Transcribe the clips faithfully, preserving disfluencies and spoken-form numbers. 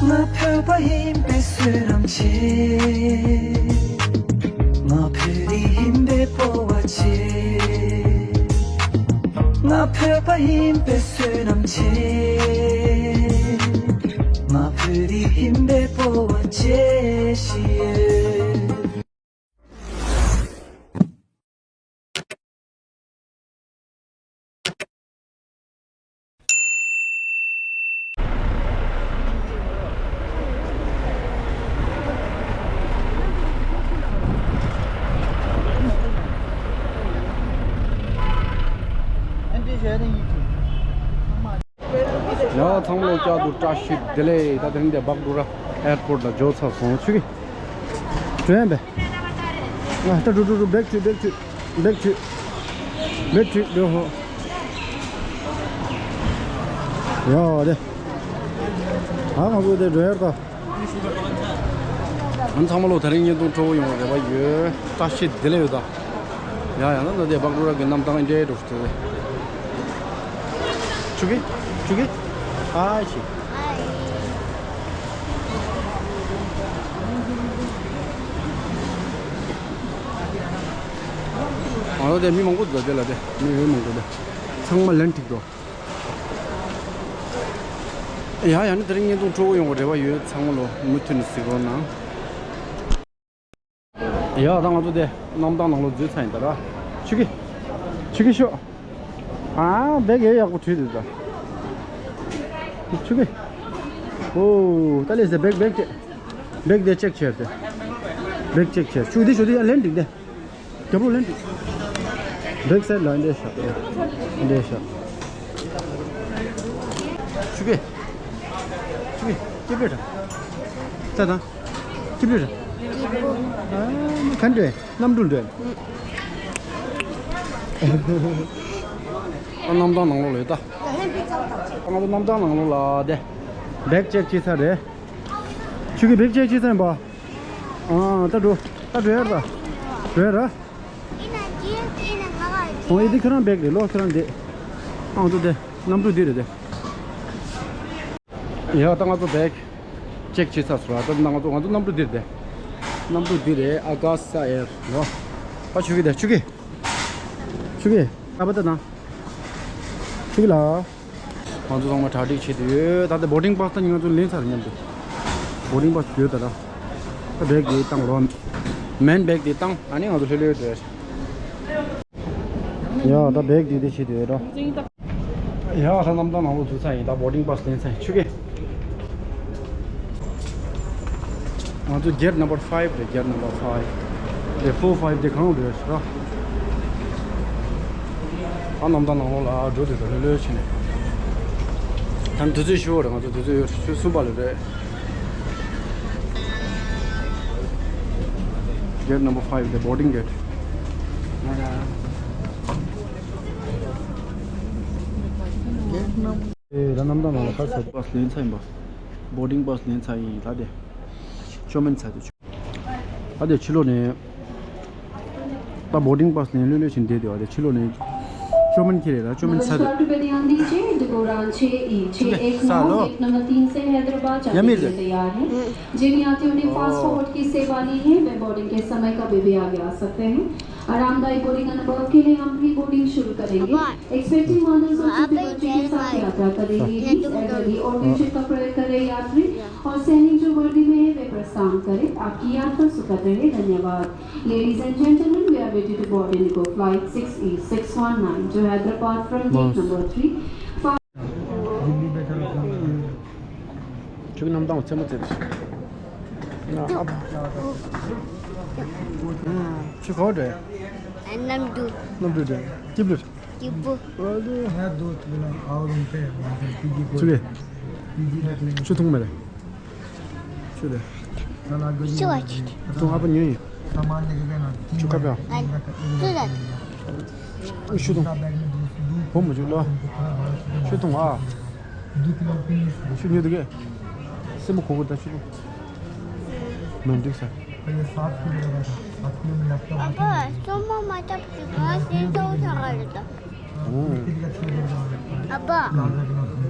ང་བོད་པ་ཡིན་པའི་བསོད་ནམས་ཆེ། ང་བོད་རིགས་ཡིན་པའི་སྤོབས་པ་ཆེ། ང་བོད་པ་ཡིན་པའི་བསོད་ནམས་ཆེ། ང་བོད་རིགས་ཡིན་པའི་སྤོབས་པ་ཆེ་ཞིག་ཡོད། ཡ་ཚང་མ་ལོ་བསྐྱར་དུ་བཀྲ་ཤིས་བདེ་ལེགས། ད་དེ་རིང་འདི་སྦག་ཌོ་ར་ཨེར་པོར་ཊི་ལ་འབྱོར་ཚར་སོང་། ཆུ་གི་འགྲོ་ཡ་འབད། ང་ད་འགྲོ་འགྲོ་འགྲོ། བེག་ཁྲིད། བེག་ཁྲིད། བེག་ཁྲིད། བེག་ཁྲིད་འགྲོ་ཧོ། ཡ་དེ། ཨ་ང་ཚོ་དེ་འགྲོ་ཡ་ད། ཨ་ཚང་མ་ལོ་དེ་རིང་བརྙན་ཐུང་སྤྲོ་པོ་ཡོང་བའི་རེ་བ་ཡོད། བཀྲ་ཤིས་བདེ་ལེགས་ཡོད་ད། ཡ་ཡང་ན་ད་དེ་སྦག་ཌོ་ར་གི་གནམ་ཐང་འདྲའི་འགྲོ་ཐུབ། ཆུ་གི་ཆུ་གི་ཨ་ཤི། ཨ་ལོ་དེ་མི་མང་པོ་འདུག་དེ་ལ་དེ་མི་ཡོད་མང་པོ་འདུག་ཚང་མ་ལན་ཐིག་འདུག་ཡ་ཡང་ན་དེ་རིང་བརྙན་ཐུང་སྤྲོ་པོ་ཡོང་བའི་རེ་བ་ཡོད། ཚང་མ་ལོ་མུ་མཐུད་ནས་གཟིགས་རོགས་གནང་། ཡ་ད་ང་ཚོ་དེ་གནམ་ཐང་ནང་ལོགས་འཛུལ་ཚར་ཡིན་ད་ར། ཆུ་གི་ཆུ་གི་ཤོག་ཨ་བེག་ཡོད་ཡག་པོ་བྲིས་འདུག་ད། ཆུ་གི་ཨོ་ད་ལས་ཟེར་བེག་བེག་ཅེ་བེག་དེ་ཅེག་བྱས་ཏེ། བེག་ཅེག་བྱས། ཆུ་དེ་ཞོ་དེ་ཡང་ལེན་འགྲིག་དེ། རྒྱབ་ལོགས་ལེན་འགྲིག་བེག་སའིཌ་ལ་འདྲེ་ཤག་འདྲེ་ཤག་ཆུ་གི་ཆུ་གི་སྐྱིད་པོ་ར། ད་དང་། སྐྱིད་པོ་ར། ཨ་ག་འདྲ་གནམ་གྲུ་འདྲ། ཨ་གནམ་ཐང་ནང་ལོགས་ལ་ཡོད་ད། ཨ་ང་ཚོ་གནམ་ཐང་ནང་ལོགས་ལ་དེ། བེག་ཅེག་བྱེད་ས་རེད། ཆུ་གི་བེག་ཅེག་བྱེད་ས་ཡིན་པ། ཨ་ད་འགྲོ། ད་འགྲོ་ཡར་ད། འགྲོ་ཡར་ར། ཨོ་ཡི་དེ་ཁྱོད་རང་བེག་རེད་ལོ། ཁྱོད་རང་དེ། ཨང་དུ་དེ་གནམ་གྲུ་འདི་རེད་དེ། ཡ་ད་ང་ཚོ་བེག་ཅེག་བྱེད་ཚར་སོང་ར། ད་ང་ཚོ་ང་ཚོ་གནམ་གྲུ་འདི་རེད་དེ། གནམ་གྲུ་འདི་རེད། ཨ་ག་ས་ཨེར་ལོ། ཨ་ཆུ་གི་དེ་ཆུ་གི་ཆུ་གི་ཨ་བ་ད་ན་ཆུ་གི་ལ། ང་ཚོ་ཚང་མ་གྲ་སྒྲིག་བྱེད་དུ་ཡོད། ད་ལྟ་བོར་ཌིང་པཱ་སི་ད་ང་ཚོ་ལེན་ཚར་མཉམ་དུ། བོར་ཌིང་པཱ་སི་ཡོད་ད་ར། ད་བེག་དེ་བཏང་རོགས། མེན་བེག་དེ་བཏང་། ཨ་ནི་ང་ཚོ་ལྷོད་ལྷོད་འགྲོ་ཡ། ཡ་ད་བེག་དེ་དེ་བྱེད་དུ་ཡོད་ར། ཡ་ད་གནམ་ཐང་ནང་ལོགས་འཛུལ་ཚར་ཡིན། ད་བོར་ཌིང་པཱ་སི་ལེན་ཚར་ཡིན། ཆུ་གི་ང་ཚོ་གེ་ཊི་ནམ་བར་ཕའིབ་རེད། གེ་ཊི་ནམ་བར་ཕའིབ་རེད། ཕོར་ཕའིབ་དེ་གང་རེད་ཟེར་ན། ཨ་གནམ་ཐང་ནང་ལོགས་ལ་འགྲོ་དུས་ད་ལྷོད་ལྷོད་བྱས་ནས། ད་དུས་ཚོད་ཞུ་བ་རེད། ང་ཚོ་དུས་ཚོད་ཡོད་རེད། ཆུ་གསུམ་པ་ལ་རེད། གེ་ཊི་ནམ་བར་ཕའིབ་དེ་བོར་ཌིང་གེ་ཊི། ཨེ་ད་གནམ་ཐང་ནང་ལ་ཁ་ཚ། པཱ་སི་ལེན་ཚར་ཡིན་པ། བོར་ཌིང་པཱ་སི་ལེན་ཚར་ཡིན། ད་དེ་ཅོ་མིན་ཚར་དེ། ད་དེ་ཕྱི་ལོགས་ནས་ད་བོར་ཌིང་པཱ་སི་ནས་ལྷོད་ལྷོད་བྱས་བསྡད་དེ་བ། དེ་ཕྱི་ལོགས་ནས་ཅོ་མིན་ཁྱེར་རེད་ད། ཅོ་མིན་ཚར་དེ། विश्वास पर बयान दीजिए। डिगोरांचे ई छः एक नौ गेट नंबर तीन से हैदराबाद जाने के लिए तैयार है। जिन यात्रियों ने फास्ट फॉरवर्ड की सेवा ली है, वे बोर्डिंग के समय कभी भी आगे आ सकते हैं। आरामदायक बोर्डिंग अनुभव के लिए हम प्री बोर्डिंग शुरू करेंगे। एक्सपेक्टिंग मदर्स और छोटे बच्चे के साथ यात्रा कर रही लेडीज, एल्डरली और व्हीलचेयर का प्रयोग कर रहे यात्री और सैनिक जो वर्दी में है, वे प्रस्थान करें। आपकी यात्रा सुखद रहे। धन्यवाद। Ladies and gentlemen, we are ready to board Indigo flight six E six one nine to Hyderabad from gate number three. ཁྱོད་ཀྱི་གནམ་ཐང་མཚན་མོ་བཙལ་ཏེ། ཁྱོད་ག་པར་འགྲོ་ཡ། གནམ་གྲུ། གནམ་གྲུ་འགྲོ་ཡ། སྐྱིད་པོ་རེད། སྐྱིད་པོ། ཆུ་རེད། ཆུ་འཐུང་མེད་རེད། ཆུ་རེད། ཆུ་བ་ཆུ། འཐུང་ཨ་ཕ་ཉོས་ཡིན། ཆུ་ཁ་ཕྱག་ཨ་ཆུ་རེད། ཨུ་ཆུ་འཐུང་། བོ་མ་བཅུག་ལོ། ཆུ་འཐུང་ཨ། ཆུ་ཉོས་འདུག་གས། སེམས་པ་གོ་གོ་ད་ཆུ་འཐུང་། མི་འགྲིག་ས། ཨ་ཕ་སོ་མ་མ་ཐབས་ཀྱི་ང་སེམས་ཐོག་ཆགས་རེད་ད། ཨོ། ཨ་ཕ།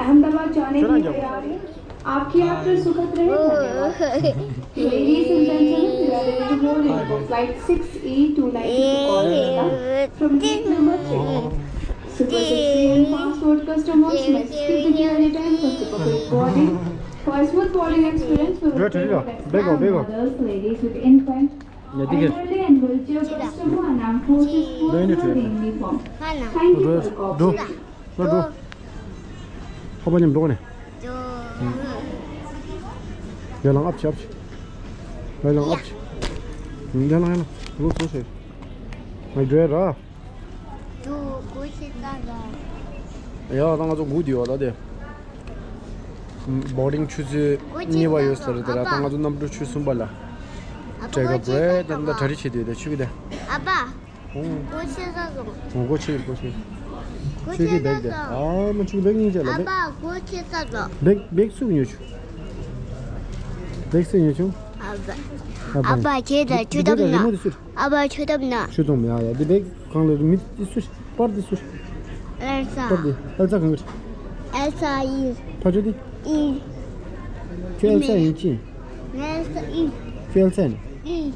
अहमदाबाद जाने के लिए तैयार हैं। आपकी यात्रा सुखद रहे। धन्यवाद। Ladies and gentlemen, we are ready to board in for flight six A two ninety for Kolkata from gate number three. Super six A and fast road customers must keep the queue anytime for superquick boarding. For a smooth boarding experience, we would pay your best grandmothers, ladies with infant, elderly and wheelchair customer and armed forces personnel in uniform. Thank you for your cooperation. ལ་འགྲོ། ཕ་པ་མཉམ་འགྲོ་ནས། ཡ་ལང་ཨབ་ཆི་ཨབ་ཆི། ཡ་ལང་ཨབ་ཆི། ཡ་ལང་ཡ་ལང་། ལོ་སོ་ཤེ། ང་འགྲོ་ཡ་ར། ཡ་ད་ང་ཚོ་སྒུག་བསྡད་ཡོད་ད་དེ། བོར་ཌིང་ཆུ་ཚོད་གཉིས་པ་ཡོད་ས་རེད་དེ་ར། ད་ང་ཚོ་གནམ་གྲུ་ཆུ་གསུམ་པ་ལ། ཊེག་ཨོཕ་རེད། ད་ད་གྲ་སྒྲིག་བྱེད་དུས་དེ་ཆུ་གི་དེ། ཨ་ཕ། ཨོ། སྒོ་ཕྱེ་ས་སོང་། ཨོ་སྒོ་ཕྱེ་སྒོ་ཕྱེ། སྒོ་ཕྱེ་ས་སོང་། ཨ་མ་ཆུ་བེག་གཉིས་བྱས་ལ་ཨ་བེག་ཕ་སྒོ་ཕྱེ་ས་སོང་། བེག་བེག་སུ་ཉོ་ཆུ། བེག་སུ་ཉོ་ཆུ། ཨ་ཕ། ཨ་ཕ། ཨ་ཕ་ཁྱེད་ད་ཆུ་འདི་བཏབ་ན། རི་མོ་འདི་སུ། ཨ་ཕ་ཆུ་བཏབ་ན། ཆུ་འཐུང་ཡ་ཡ་འདི་བེག་གང་ལ་རི་མི་འདི་སུ། པར་འདི་སུ། ཨེལ་ས། པར་འདི་ཨེལ་ས་གང་གི། ཨེལ་ས་ཡིན། ཕ་ཆུ་འདི། ཡིན། ཁྱོད་ཨེལ་ས་ཡིན་ཅི། ངས་ཨིན། ཁྱོད་ཨེལ་ས་ཡིན། ཨིན།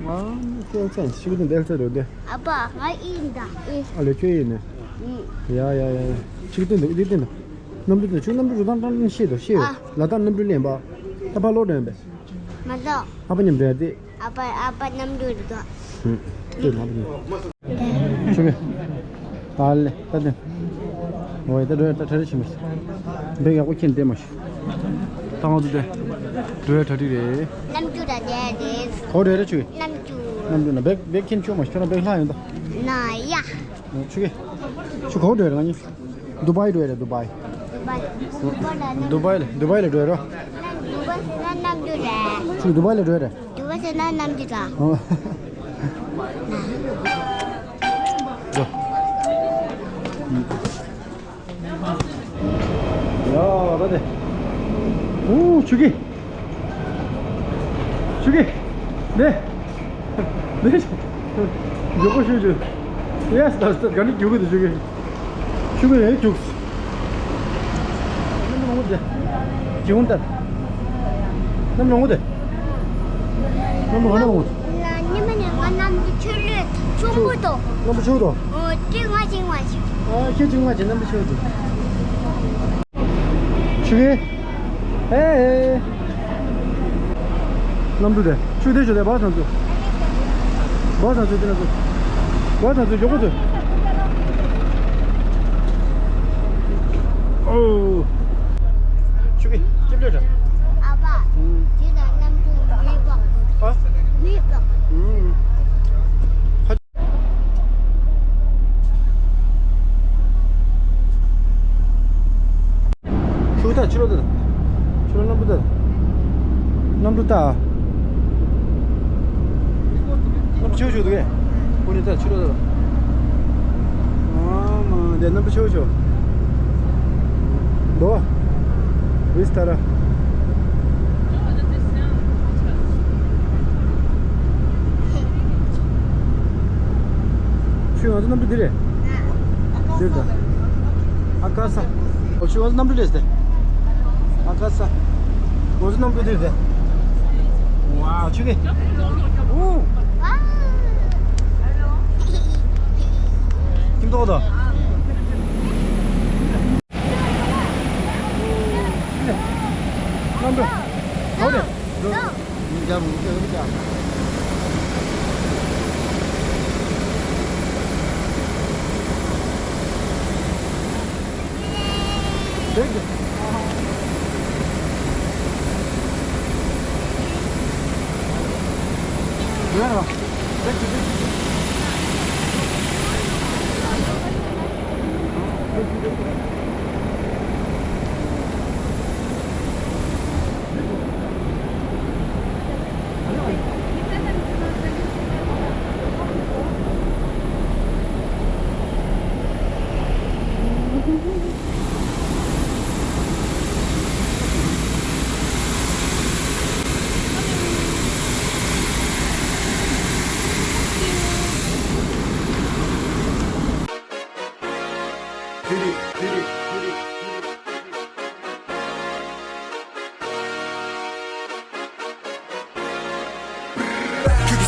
ང་ཁྱོད་ཨེལ་ས་ཡིན། ཤི་གི་དེ་ཨེལ་ས་རེད་དེ། ཨ་ཕ་ང་ཨིན་ད་ཨིན། ཨ་ལེ་ཁྱོད་ཡིན་ནས། ཨིན། ཡ་ཡ་ཡ་ཡ། ཤི་གི་དེ་འདུག་འདི་དེ་འདུག་གནམ་གྲུ་དེ་ཆུ་གནམ་གྲུ་རུ་ཐང་ཏང་ཏང་ཤེས་དོ་ཤེས། ཨ། ལ་དྭགས་གནམ་གྲུ་ལེན་པ། ད་ཕ་ལོག་འགྲོ་ཡིན་པས། མ་ལོག་ཨ་ཕ་མཉམ་འགྲོ་ཡ་དེ། ཨ་ཕ་ཨ་ཕ་གནམ་གྲུ་རུ་ཐང་། ཧུམ། ཁྱོད་ལ་ཕ་ཆུ་མེད། ཨ་ལེ་ད་དེ། འོ་ཡ་ད་འགྲོ་ཡ་ད་གྲ་སྒྲིག་བྱེད་མི་ཤེས། བེག་ཡག་པོ་ཁྱེར་བསྡད་མ་ཤེས། ད་ང་ཚོ་དེ། འགྲོ་ཡ་གྲ་སྒྲིག་རེད། གནམ་གྲུ་ད་དེ་རེད། ག་པར་འགྲོ་ཡ་རེད་ཆུ་གི། གནམ་གྲུ། གནམ་གྲུ་ན་བེག་བེག་ཁྱེར་ཆོག་མ་ཤེས་ཁྱོད་རང་བེག་ལྷག་ཡོང་ད། ན་ཡ། ཆུ་གི། ཆུ་ག་པར་འགྲོ་ཡ་རེད་ང་གཉིས། དུ་བའི་འགྲོ་ཡ་རེད་དུ་བའི། དུ་བའི་ལ་དུ་བའི་ལ་འགྲོ་ཡ་རེད། དུ་བའི་ལ་འགྲོ་ཡ་རེད། ཆུ་གི་དུ་བའི་ལ་འགྲོ་ཡ་རེད། དུ་བ་ཟེར་ན་གནམ་གྲུ་རེད། ཨོ། འགྲོ། ཡ་ད་དེ། ཨུ་ཆུ་གི། ཆུ་གི། ནེ། ནེ། མགྱོགས་པོ་ཤོད་ཤོད། ཡེས་ད་ད་ག་ནས་རྒྱུག་གི་འདུག་ཆུ་གི། ཆུ་གི་ཡང་རྒྱུགས། གནམ་ལོང་བ་དེ། གྱི་ཧུན་ཏན། གནམ་ལོང་བ་དེ། གནམ་ལོང་བ་ལོང་བ། ཉི་མ་ནས་ང་གནམ་གྱི་ཆུ་ལུད་ཆུང་བུ་དོ། གནམ་གྱི་ཆུ་དོ། ཨོ་དེ་ང་ཅིང་ང་ཅིང་། ཨ་ཁྱེད་ཅིང་ང་ཅིང་གནམ་གྱི་ཆུ་དོ། ཆུ་གི། ཨེ་ཨེ། གནམ་གྲུ་དེ། ཆུ་དེ་ཆུ་དེ་བ་ཚང་ཚུ། བ་ཚང་ཚུ་དེ་ན་ཚུ། བ་ཚང་ཚུ་མགྱོགས་པོ་ཚུ། ཨོ། ཆུ་གི་སྐྱིད་པོ་འདྲ། ཨ་ཕ། ཨུམ། དེ་ལ་གནམ་གྲུ་མེ་འབར། ཨ། མེ་འབར། ཨུམ། ཆུ་ད་ཕྱི་ལོགས་ད། ཕྱི་ལོགས་གནམ་གྲུ་ད། གནམ་གྲུ་ད། གནམ་གྲུ་ཆེ་བོ་ཆེ་བོ་འདུག་གས། ཁོ་ནི་ད་ཕྱི་ལོགས་ད། ཨ་མ་དེ་གནམ་གྲུ་ཆེ་བོ་ཆེ་བོ། འདུག་བ། ཝིས་ཏཱ་ར། ཆུ་ང་ཚོ་གནམ་གྲུ་འདི་རེད། འདིར་ད། ཨ་ཀ་ས། ཨོ་ཆུ་ང་ཚོ་གནམ་གྲུ་རེད་ཟེར། ཨ་ཀ་ས། ང་ཚོ་གནམ་གྲུ་འདིར་ད། ཝའོ་ཆུ་གི། ཨུ། ཁྱིམ་ཐོག་ད། གནམ་གྲུ། ཧོ་རེད། འགྲོ། འགྲོ། འགྲོ། འགྲོ། ཁྱོད་ཀྱི་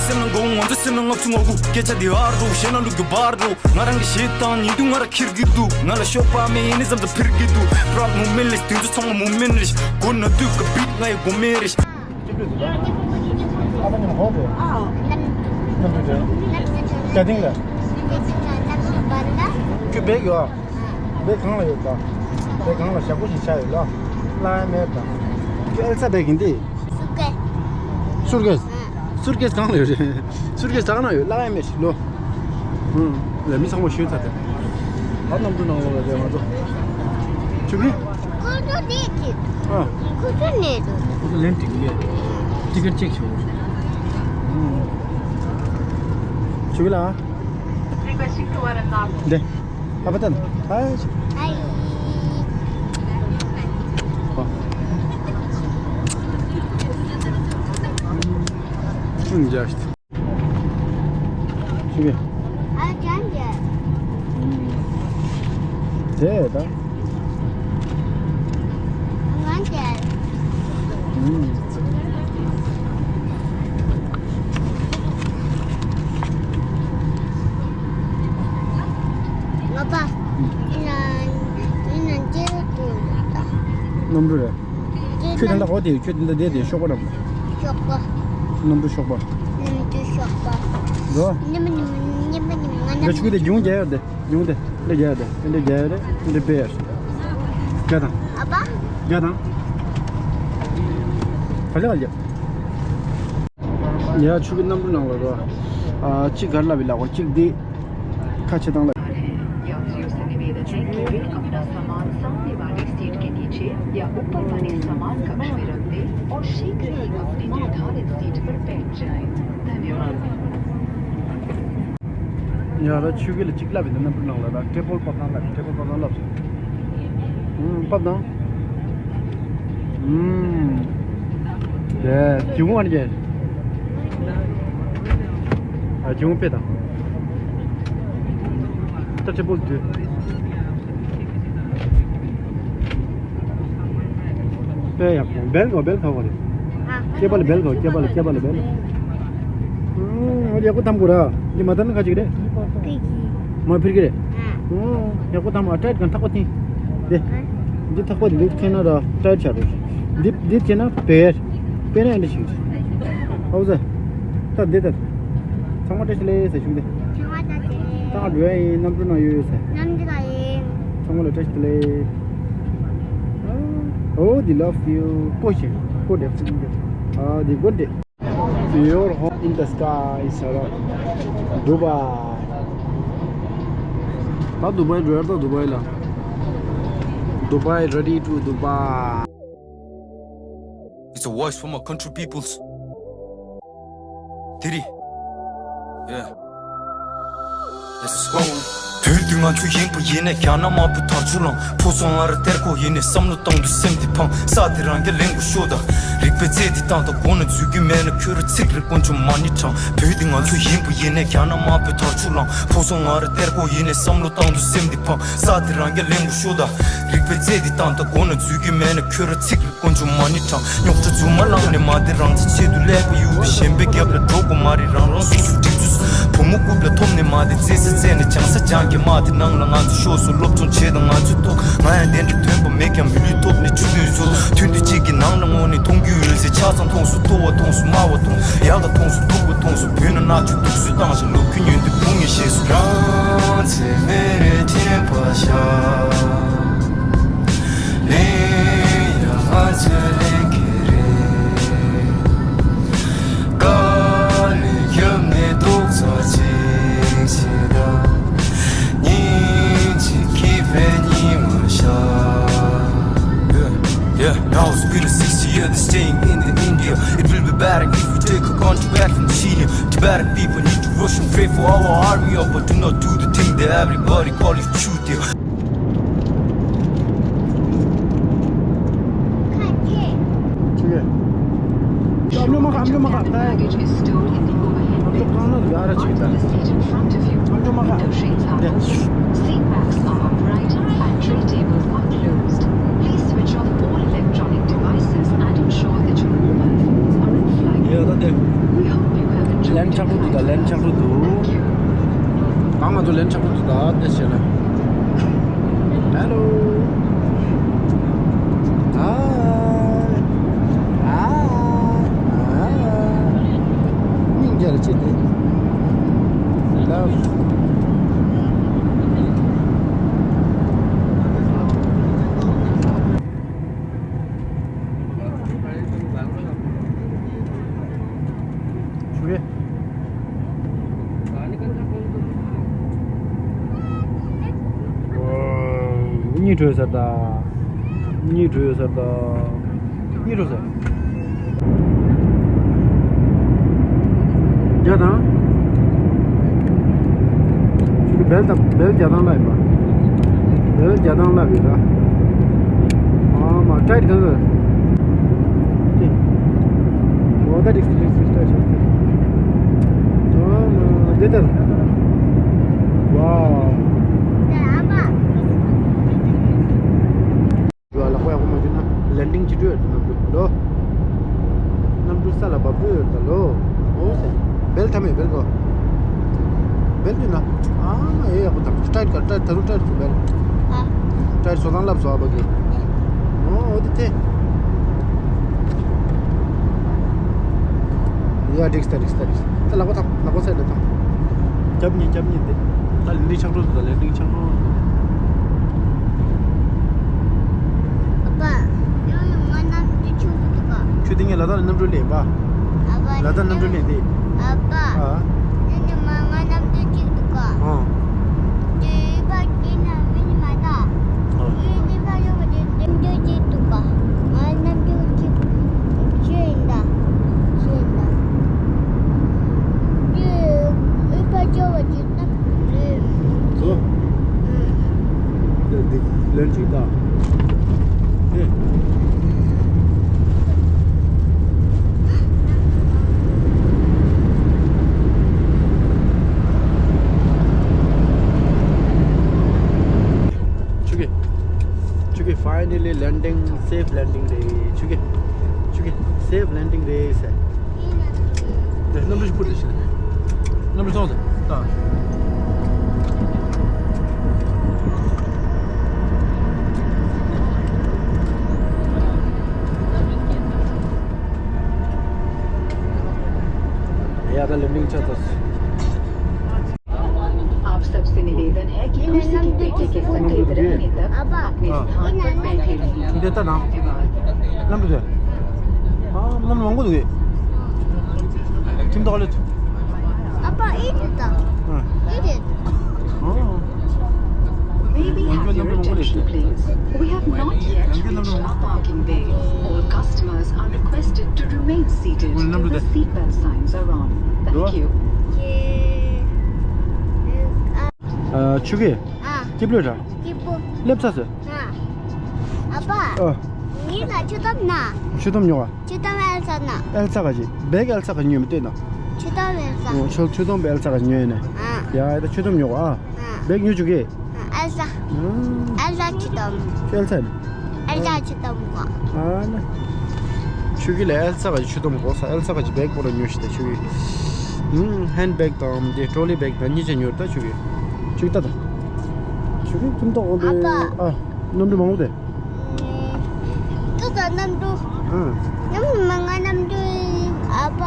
སེམས་ནང་མགོ་བོ་ང་ཚོའི་སེམས་ནང་ལྔ་བཅུ་ང་དགུ། སྐད་ཆ་འདི་ཨར་རུ་བཤད་ན་ལུག་རྒྱུ་བར་རུ། ང་རང་གི་གཞས་བཏང་ཉིན་དུས་ང་ར་ཁྱེར་གི་འདུག་ང་ལ་ཤོག་པ་མེད་ཡིན་ནི་ཙམ་ཙམ་ཕིར་གི་འདུག་པྲོབ་མུ་མེན་ལིཤ་དེ་ཚོ་ཚང་མ་མུ་མེན་རེད། གོ་ན་དུས་ཀ་བིད་ང་ཡི་གོ་མེད་རེད། ཨ་མ་ཉམས་ཧོ་རེད། ཨ། ནམ་དུས་དེ། ག་དེང་ལ། ཁྱོད་བེག་ཡོད། བེག་གང་ལ་ཡོད་ད། བེག་གང་ལ་ཞག་པོ་ཞིག་ཆགས་ཡོད་ལ། བརླག་ཡ་མེད་ད། ཁྱོད་ཨེལ་ས་བེག་ཡིན་ཏེ། སུར་ཀེས། སུར་ཀེས། ཨ། སུར་ཀེས་གང་ལ་ཡོད་རེད། སུར་ཀེས་གང་ན་ཡོད། བརླག་ཡ་མེད་ལོ། ཨུམ། ལ་མི་ཚང་མ་ཞོན་ཚར་ཏེ། ད་གནམ་གྲུ་ནང་ལོགས་ལ་བསྡད་ང་ཚོ། ཆུ་ཁི། ཁོ་ཚོ་ནས་ཀྱི། ཨ། ཁོ་ཚོ་ནས་དུ། ཁོ་ཚོ་ལན་ཏིག་ལས། ཏི་ཀེཊ་ཅེག་བྱེད་དགོས། ཨུམ། ཆུ་ཁི་ལ། འདི། ཨ་ཕ་ཏན། ཨ་ཡི། ཨ། ཨུམ། ཇ་ཤི། ཆུ་ཁི། ཨ་ཅང་ཅེ། དེ་ད། ང་ཅེ། ང་པ། ཡིན་ན་ཡིན་ན་ཅེ་རུ་ཏུ་ད། གནམ་གྲུ་རེད། ཁྱོད་དེ་འདྲ་འོ་དེ་ཁྱོད་དེ་འདྲ་བསྡད་དེ་ཤོག་པ་རམ། ཤོག་པ། གནམ་གྲུ་ཤོག་པ། གནམ་གྲུ་ཤོག་པ། འགྲོ། ཉི་མ་ཉི་མ་ཉི་མ་ཉི་མ་ང་འདི་ཆུ་དེ་རྒྱུང་རྒྱག་ཡོད་དེ་རྒྱུང་དེ་འདི་རྒྱག་ཡོད་དེ་འདི་རྒྱག་ཡོད་དེ་འདི་པེ་ཡར། རྒྱག་དང་། ཨ་པ། རྒྱག་དང་། ག་ལེ་ག་ལེ། ཡ་ཆུ་གི་གནམ་གྲུ་ནང་ལ་རོ། ཨ་གཅིག་གར་ལ་བི་ལ་གོ་གཅིག་འདི། ཁ་ཕྱེ་སྟངས་ལ། यात्रियों से निवेदन है कि वे अपना सामान सामने वाले सीट के नीचे या ऊपर वाले सामान कक्ष में रख दें और शीघ्र ही अपने निर्धारित सीट पर बैठ जाएं। धन्यवाद। ཡ་ར་ཆུ་གི་ལ་གཅིག་ལབ་ཡིན་ན་གནམ་གྲུ་ནང་ལ་ར་ཊེ་བལ་ཕབ་སྟངས་ལབ་ཡིན། ཊེ་བལ་ཕབ་སྟངས་ལབ་སོང་། ཨུམ། ཕབ་དང་། ཨུམ། དེ་ཇུང་ཨན་ཡེ། ཨ་ཇུང་པེ་དང་། ད་ཆེ་པོ་དུ། དཔེ་ཡག་པོ། སྦེལ་གོ་སྦེལ་ག་བ་རེད། ཨ། སྐེད་པ་ལ་སྦེལ་གོ། སྐེད་པ་ལ་སྐེད་པ་ལ་སྦེལ། ཨུམ། ཡག་པོ་བཏང་དགོས་ར། འདི་མ་བཏང་ན་ཁ་ཅིག་རེད། ཕིག་གི། མ་ཕིག་གི་རེད། ཨ། ཨུམ། ཡག་པོ་བཏང་མ། ཊའིཊ་གང་ཐག་པ་ཐིང་། དེ། ཨ། འདི་ཐག་པ་འདི་ཁྱེར་ན་ར་ཊའིཊ་བྱ་རེད། འདི་འདི་ཁྱེར་ན་བེར། དཔེར་ན་འདི་ཞིག་རེད། ཧའོ་ཟེར། ད་འདི་ད། ཚང་མ་བཀྲ་ཤིས་བདེ་ལེགས་ཟེར་ཞུ་གི་འདི། ཚང་མ་བཀྲ་ཤིས་བདེ་ལེགས། ད་འགྲོ་ཡ་ཡིན། གནམ་གྲུ་ནང་ཡོད་ཡོད་ཟེར། གནམ་གྲུ་ནང་ཡིན། ཚང་མ་ལ་བཀྲ་ཤིས་བདེ་ལེགས། Oh, they love you. Go, Shin. Go there. Ah, they go there. Your home in the sky, Sarah. Dubai. ད་དུ་བའི་འགྲོ་ཡ། ད་དུ་བའི་ལ། Dubai, ready to Dubai. It's a voice for my country peoples. Diddy. Yeah. Let's go. བོད་འདི་ང་ཚོ་ཡིན་པ་ཡིན་ནས། རྒྱ་ནག་དམར་པོའི་དར་ལྕོག་ལངས། ཕོ་སོང་ང་ར་གཏེར་ཁོག་ཡིན་ནས། བསམ་བློ་བཏང་དུས་སེམས་འདི་ཕངས། ས་དེ་རང་རྒྱ་ལེན་དགོས་ཤོག་ད། རིག་པའི་རྩལ་འདི་བཏང་དང་། མགོ་ན་འཛུལ་རྒྱུ་མེད་ན། ཁྱོད་ར་ཚིག་རེ་དཀོན་མཆོག་མ་ཎི་བགྲང་། བོད་འདི་ང་ཚོ་ཡིན་པ་ཡིན་ནས། རྒྱ་ནག་དམར་པོའི་དར་ལྕོག་ལངས། ཕོ་སོང་ང་ར་གཏེར་ཁོག་ཡིན་ནས། བསམ་བློ་བཏང་དུས་སེམས་འདི་ཕངས། ས་དེ་རང་རྒྱ་ལེན་དགོས་ཤོག་ད། རིག་པའི་རྩལ་འདི་བཏང་དང་། མགོ་ན་འཛུལ་རྒྱུ་མེད་ན། ཁྱོད་ར་ཚིག་རེ་དཀོན་མཆོག་མ་ཎི་བགྲང་། རྙོག་དྲ་རྫུན་མ་བླངས་ནས་མ་བསྡད། རང་ཚེ་ཆེད་དུ་ཀླད་པ་གཡུག་པའི། གཞན་པའི་རྒྱབ་ལ་འགྲོ་དགོས་མ་རེད། རང་རང་སོ་སོ་སྒྲིག་འཛུགས་བུ་མོ་རྐུབ་ལ་ཐོབ་ནས་མ་བསྡད། རྩེད་ས་རྩེས་ནས་སྦྱང་ས་སྦྱངས་ཀྱི་མ་དེ་ནང་ལ་ང་ཚོ་ཤོར་སོང་། སློབ་སྦྱོང་བྱེད་དང་ང་ཚོས་ཐོབ། ང་ཡང་དེ་འདྲ་ཐོན་པ་མེད་ཀྱང་། མི་ལུས་ཐོབ་ནས་ཆུ་ཚོད་ཚོ་ཐུན་དུ་གཅིག་གི་ནང་ལ་བསྔོགས་ནས་མཐོང་རྒྱུ་འོད་ཟེར། ཆ་ཚང་མཐོང་སོང་། ལྟོ་བ་མཐོང་སོང་། དམར་བ་མཐོང་སོང་། ཡག་ལ་མཐོང་སོང་། སྡུག་པ་མཐོང་སོང་། བོད་ན་མནར་གཅོད་སྡུག་གསོད་བཏང་ཞིང་། ལོ་རྒྱུས་ཉོན་དུས་བུ་ངས་ཤེས་སོང་། རང་ཚེ་མེ་རེ་འཐེན་པ་ཤ། Our army of Fortuna do the thing that everybody call it truth. Baggage is stored in the overhead bin. One is in front of you. Window shades are open. Seat backs are upright and tray tables are closed. Please switch off all electronic devices and ensure that your mobile phones are in flight mode. We hope you have enjoyed your flight with us. Thank you. Hello. Hi. Hi. Hi. Love. གཉིད་བྲོས་ས་ད། གཉིད་བྲོས་ས་ད། གཉིད་བྲོས་ས། བརྒྱ་དང་། ཅིག་བེལ་དང་བེལ་བརྒྱ་དང་ལབ་ཡིན་པ། བེལ་བརྒྱ་དང་ལབ་ཡོད་ད། ཨ་མ་ཊའིཊ་གང་གི། འོ་ད་ཊའིཊ་ཊའིཊ་ཊའིཊ། ཨ་མ་འདི་ལྟར། ཝའོ། ཡོད་ལག་པ་ཡག་པོ་མ་བྱུང་ན་ལེན་ཌིང་བྱེད་འགྲོ་ཡོད་ནམ་རྒྱུན་ལོ། གནམ་གྲུ་ས་ལ་བབས་འགྲོ་ཡོད་ད་ལོ། འོ་ཟེར། བེལ་ཐ་མེད་བེལ་གོ། བེལ་འདུག་ན། ཨ་མ་ཨེ་ཡག་པོ་དང་ཊའིཊ་ག་ཊའིཊ་ད་རུང་ཊའིཊ་སུ་བེལ། ཨ། ཊའིཊ་བཟོ་སྟངས་ལབ་སོ་ཨ་བ་གི། འོ་འོ་དེ་དེ། ཡ་འགྲིགས་ད་འགྲིགས་ད་འགྲིགས། ད་ལག་པ་ཐང་ལག་པ་སེ་ལ་ཐང་། རྒྱབ་གཉིས་རྒྱབ་གཉིས་དེ། ད་ལེན་ཌིང་ཆགས་འགྲོ་འདུག་ད་ལེན་ཌིང་ཆགས་འགྲོ། ཨ་པ། ཡང་ཡང་ང་གནམ་གྲུ་ཆུང་གི་འདུག་ག་ཁྱོད་དེ་ངས་ལ་དྭགས་ལ་གནམ་གྲུ་ལེན་པ། ཨ་པ། ལ་དྭགས་གནམ་གྲུ་ལེན་དེ། ཨ་པ། ཨ། ནི་ནི་མ་ང་གནམ་གྲུ་གཅིག་འདུག་ག་ཨ། དེ་ཨི་པ་དེ་ན་མི་ནི་མ་ད། ཨ། ཡི་ནི་པ་ཡོ་བ་དེ་གནམ་གྲུ་གཅིག་འདུག་ག་ང་གནམ་གྲུ་གཅིག་ཤེས་ཡིན་ད། ཤེས་ཡིན་ད། དེ་ཨི་པ་ཡོ་བ་དེ། ཚོ། ལན་ཅིག་ད། ཨེ། ཆུ་གེ། ཆུ་གེ། Finally landing, safe landing རེད། ཆུ་གེ། ཆུ་གེ། Safe landing རེད་ཟེར། དེ་གནམ་གྲུ་ཞིག་ཕུར་དེ་ཤི་ནས། གནམ་གྲུ་སོང་ཟེར། ད། ཡ་ད་ལེན་ཌིང་ཆགས་ཚར། आप सबसे निवेदन है कि कुर्सी के पीछे के सफेद रहने तक अपने स्थान पर बैठे रहें। འདི་ལྟ་དང་། གནམ་གྲུ་དེ། ཨ། གནམ་གྲུ་མང་པོ་འདུག་གས། ཁྱིམ་ཐོག་ལ། ཨ་པ་ཨེ་འདི་དང་། ཨ། ཨེ་འདི། ཨ། May we have your attention, please? We have not yet reached our parking bay. All customers are requested to remain seated till the seatbelt signs are on. Thank you. ཨ། ཆུ་གེ། ཨ། སྐྱིད་པོ་ར། སྐྱིད་པོ། སླེབས་ཚར་ཟེར། ཨ། ཨ་པ། ཨ། ངའི་ལ་ཆུ་དོམ་ན། ཆུ་དོམ་ཉོ་བ། ཆུ་དོམ་ཨེལ་ས་ན། ཨེལ་ས་ག་ཅི། བེག་ཨེལ་ས་ག་ཉོས་མི་ལྟོས་ན། ཆུ་དོམ་ཨེལ་ས། ཨོ། ཆུ་ཆུ་དོམ་ཨེལ་ས་ག་ཉོས་ནས། ཨ། ཡ་ད་ཆུ་དོམ་ཉོ་བ་ཨ། ཨ། བེག་ཉོ་བཅུག་གེ། ཨ། ཨེལ་ས། ཨ། ཨེལ་ས་ཆུ་དོམ། ཨེལ་ས་ནི། ཨེལ་ས་ཆུ་དོམ་གོ། ཨ་ན། ཆུ་གི་ལ་ཨེལ་ས་ག་ཆུ་དོམ་གོ་ས། ཨེལ་ས་ག་ཅི་བེག་པོ་ར་ཉོ་ཤི་ད་ཆུ་གི། ཧན་བེག་དང་དེ་ཊྲོ་ལི་བེག་དང་གཉིས་ཆ་ཉོ་ད་ཆུ་གི། ཆུ་གི་ད་ད། ཆུ་གི་ཁྱིམ་ཐོག་འོང་དེ། ཨ་པ། ཨ། གནམ་གྲུ་མང་པོ་དེ། ཏུ་ད་གནམ་གྲུ། ཨ། གནམ་གྲུ་མ་ང་གནམ་གྲུ། ཨ་པ།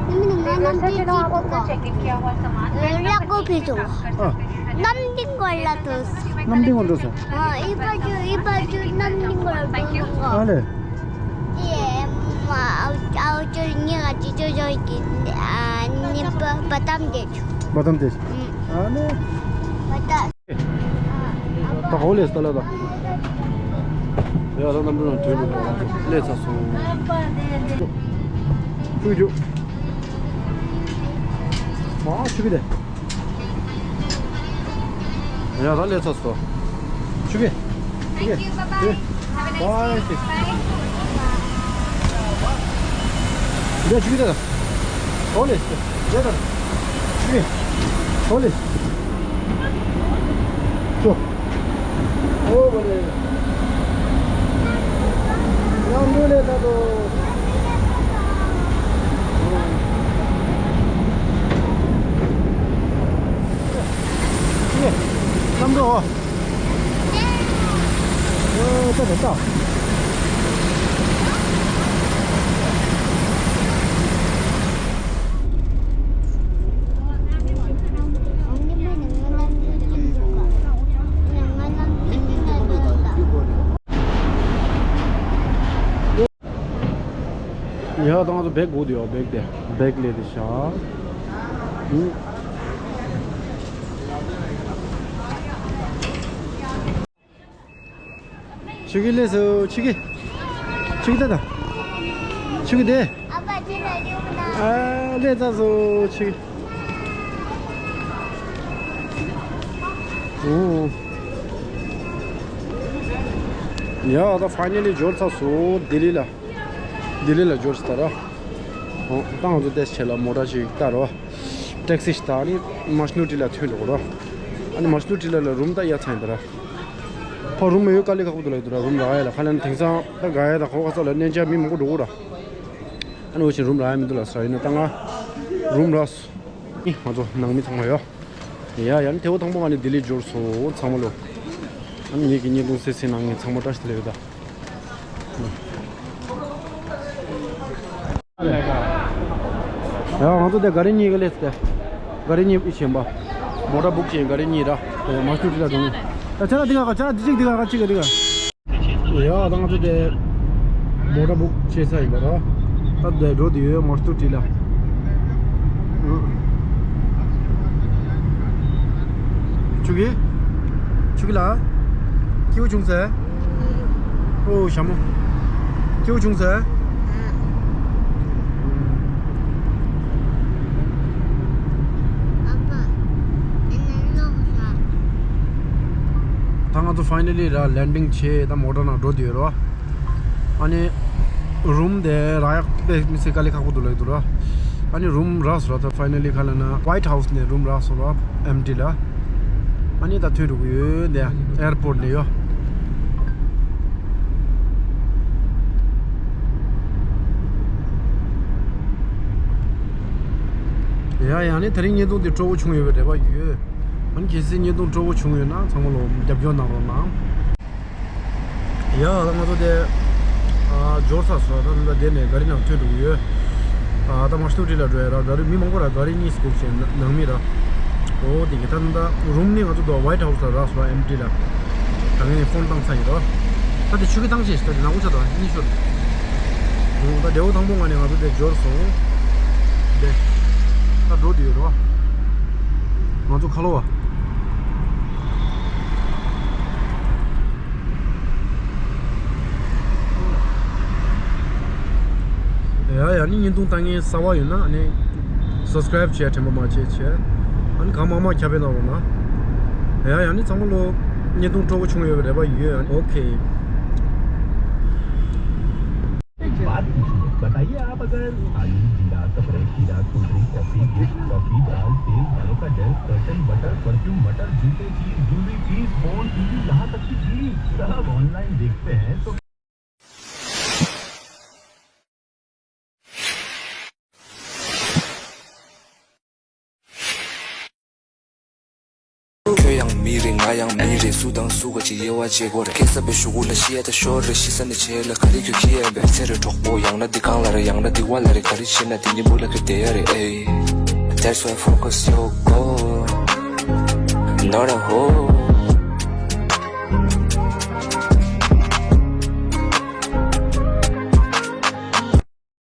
གནམ་གྲུ་མ་གནམ་གྲུ་གཅིག་འདུག་ག་ཨ། གནམ་གྲུ་འགོར་ལ་ཏུ། གནམ་གྲུ་འགོར་ལ་ཏུ། ཨ། ཨི་པ་ཅུ་ཨི་པ་ཅུ་གནམ་གྲུ་འགོར་ལ་ཏུ་ག་ཨ་ལེ། དེ་མ་ཨའུ་ཨའུ་ཅུ་ཉི་ག་ཅི་ཅོ་ཅོ་གི་ཨ་ནི་པ་པ་ཏམ་དེ་ཆུ། པ་ཏམ་དེ་ཆུ། ཨ་ནི། པ་ཏམ། ད་གོ་ལེ་སྟ་ལ་ད། ཡ་ད་གནམ་གྲུ་ནང་དུས་མི་འདུག་ལས་ཚ་སོང་། ཆུ་རྒྱུ། མ་ཆུ་བི་དེ། ཡ་ད་ལས་ཚར་སོང་། ཆུ་གེ། ཆུ་གེ། Thank you. Bye bye. Bye. Have a nice day. Bye. Bye. འདི་ཆུ་གེ་ད། ཧོ་ལེ། འདི་ད། ཆུ་གེ། ཧོ་ལེ། ཆུ། ཨོ་བ་ལེ། ལམ་འགྲོ་ལེ་ད་དོ། ཆུ་གེ། ལམ་འགྲོ། ཨོ་ད་ད་ད། ཡ་ད་ང་ཚོ་བེག་དགོས་དུ་ཡོད། བེག་དེ་བེག་ལས་དེ་ཤ། ཨུ། ཆུ་གི་ལས་སུ་ཆུ་གི། ཆུ་གི་ད་ད། ཆུ་གི་དེ། ཨ་ལས་ད་སུ་ཆུ་གི། ཨུ། ཡ་ད་ཕའི་ནལ་ལི་འབྱོར་ཚར་སོང་ལྡི་ལི་ལ། ལྡི་ལི་ལ་འབྱོར་ཚར་ར། ཨོ་ད་ང་ཚོ་ཏེས་ཆེ་ལ་མོ་ཊ་ཞིག་ལྟ་རོ། ཊེག་སི་ཞིག་ལྟ། ཨ་ནི་མ་ཤི་ནུ་ཊི་ལ་ཐོན་འགྲོ་རོ། ཨ་ནི་མ་ཤི་ནུ་ཊི་ལ་ལ་རུམ་ད་ཡ་ཚ་ཡིན་ད་ར། ཕ་རུམ་མ་ཡོད་དཀའ་ལས་ཁག་པོ་འདུག་ལ་ཡོད་ད་ར། རུམ་རག་ཡ་ལ་ཁ་ལན་དེང་སང་ད་ག་ཡ་ད་ཁོ་ཁ་ཚ་ལ་གནས་མཇལ་མི་མང་པོ་འགྲོ་གོ་ར། ཨ་ནི་འོ་ཞིག་རུམ་རག་ཡ་མི་འདུག་ལ་ས་ཡིན་ན་ད་ང་རུམ་རག་སོང་། ཨི་ང་ཚོ་ནང་མི་ཚང་མ་ཡོད། ཡ་ཡ་ནི་ཐེ་བོ་དང་པོ་ང་ནི་ལྡི་ལི་འབྱོར་སོང་ཚང་མ་ལོ། ཨ་ནི་ངེད་ཀྱི་བརྙན་ཐུང་སེ་སེ་ནང་ངེད་ཚང་མ་བཀྲ་ཤིས་བདེ་ལེགས་ཡོད་ད། ཡ་ང་ཚོ་དེ་ག་རི་གཉིས་ཀ་ལས་ཏེ། ག་རི་གཉིས་ཨི་ཆེན་པ། མོ་ཊ་བུག་བྱས་ག་རི་གཉིས་ར། དེ་མ་ཤུ་ཏི་ལ་འགྲོ་ནི། ཡ་ཆ་ལ་འདི་ག་ག་ཆ་ལ་འདི་གཅིག་འདི་ག་ག་གཅིག་ག་འདི་ག་ཡ་ད་ང་ཚོ་དེ་མོ་ཊ་བུག་བྱས་ས་ཡིན་པ་ར། ད་དེ་འགྲོ་དེ་ཡོད་མ་ཤུ་ཏི་ལ། ཆུ་གི། ཆུ་གི་ལ། ཁྱེའུ་བྱུང་ཟེར། ཨོ་ཞྭ་མོ། ཁྱེའུ་བྱུང་ཟེར། ད་ང་ཚོ་ཕའི་ནལ་ལི་ར་ལེན་ཌིང་བྱས་ད་མོ་ཊ་ནང་འགྲོ་དུས་རོ། ཨ་ནི་རུམ་དེ་རག་ཡག་དཔེ་མི་སྲིད་དཀའ་ལས་ཁག་པོ་འདུག་ལ་ཡོད་འདུག་ར། ཨ་ནི་རུམ་རག་སོང་ར། ད་ཕའི་ནལ་ལི་ཁ་ལ་ན་ཝའིཊ་ཧའུ་སི་ནས་རུམ་རག་སོང་ར། ཨེམ་ཊི་ལ། ཨ་ནི་ད་ཐོན་འགྲོ་གི་ཡོད་འདི་ཨེར་པོརཊ་ནས་ཡོད། ཡ་ཡ་ནི་དེ་རིང་བརྙན་ཐུང་འདི་སྤྲོ་བོ་བྱུང་ཡོད་པའི་རེ་བ་ཡོད། ཨ་ནི་གལ་སྲིད་བརྙན་ཐུང་སྤྲོ་བོ་བྱུང་ཡོད་ན་ཚང་མ་ལོ་རྒྱབ་སྐྱོར་གནང་རོགས་གནང་། ཡ་ད་ང་ཚོ་དེ་ཨ་འབྱོར་ཚར་སོང་། ད་ད་དེ་ནས་ག་རི་ནང་ཐོན་འགྲོ་གི་ཡོད། ཨ་ད་མ་ཤུ་ཏི་ལ་འགྲོ་ཡ་ར། ག་རི་མི་མང་པོ་ར། ག་རི་གཉིས་བུག་བྱས་ནང་མི་ར། ཨོ་དེ་གི་ད་ད་རུམ་ནི་ང་ཚོ་དོ་ཝའིཊ་ཧའུ་སི་ལ་རག་སོང་ར། ཨེམ་ཊི་ལ། ད་ངས་ཕོན་བཏང་ཚར་ཡིན་ར། ད་དེ་ཆུ་གི་བཏང་བྱས་ཤི་ད་དེ་ནག་པོ་ཆ་དང་གཉིད་ཤོར། ཨོ་ད་དེ་བོ་དང་པོ་ང་ནས་ང་ཚོ་དེ་འབྱོར་སོང་། དེ་ད་འགྲོ་དུས་ཡོད་ར། ང་ཚོ་ཁ་ལོ་བ། ཡ་ཡ་ནི་བརྙན་ཐུང་ལྟ་མཁན་གསར་བ་ཡོད་ན་ནི་སབ་སི་ཀ་རའིབ་བྱས་དྲན་པ་མ་བརྗེད་བྱས། ཨ་ནི་གང་མང་མང་ཁྱབ་སྤེལ་གནང་རོགས་གནང་། ཡ་ཡ་ནི་ཚང་མ་ལོ་བརྙན་ཐུང་སྤྲོ་བོ་བྱུང་ཡོད་པའི་རེ་བ་ཡོད། ཨ་ནི་ཨོ་ཁེ། बात पूछिए, बताइए आप अगर आलू, जीरा, कपड़े, खीरा, cold drink, coffee, gift, coffee, दाल, तेल, बालों का जेल, कर्टन, बटर, परफ्यूम, मटर, जूते, चीज, ज्वेलरी, चीज, फोन, टीवी, यहाँ तक कि बीड़ी, सब ऑनलाइन देखते हैं तो ཁྱོད་ཡང་མི་རེད། ང་ཡང་མི་རེད། སུ་དང་སུ་ག་ཅིག་དབྱེ་བ་འབྱེད་དགོས་རེད། ཁེ་ས་པའི་གཞུག་གུ་ལ་ཤི་ཡ་ད་ཤོར་རེད། ཤི་ས་ནས་བྱེད་ལ་ག་རེ་ཁྱོད་ཁྱི་ཡ་བས་ཚེ་རེ་གྲོགས་པོ། ཡང་ན་འདི་གང་ལ་རེད། ཡང་ན་འདི་བ་ལ་རེད། ག་རེ་བྱེད་ན་དེ་གཉིས་པོ་ལ་ཁྱོད་བསྡད་ཡ་རེད། ཨེ། That's why focus your goal, not a hole.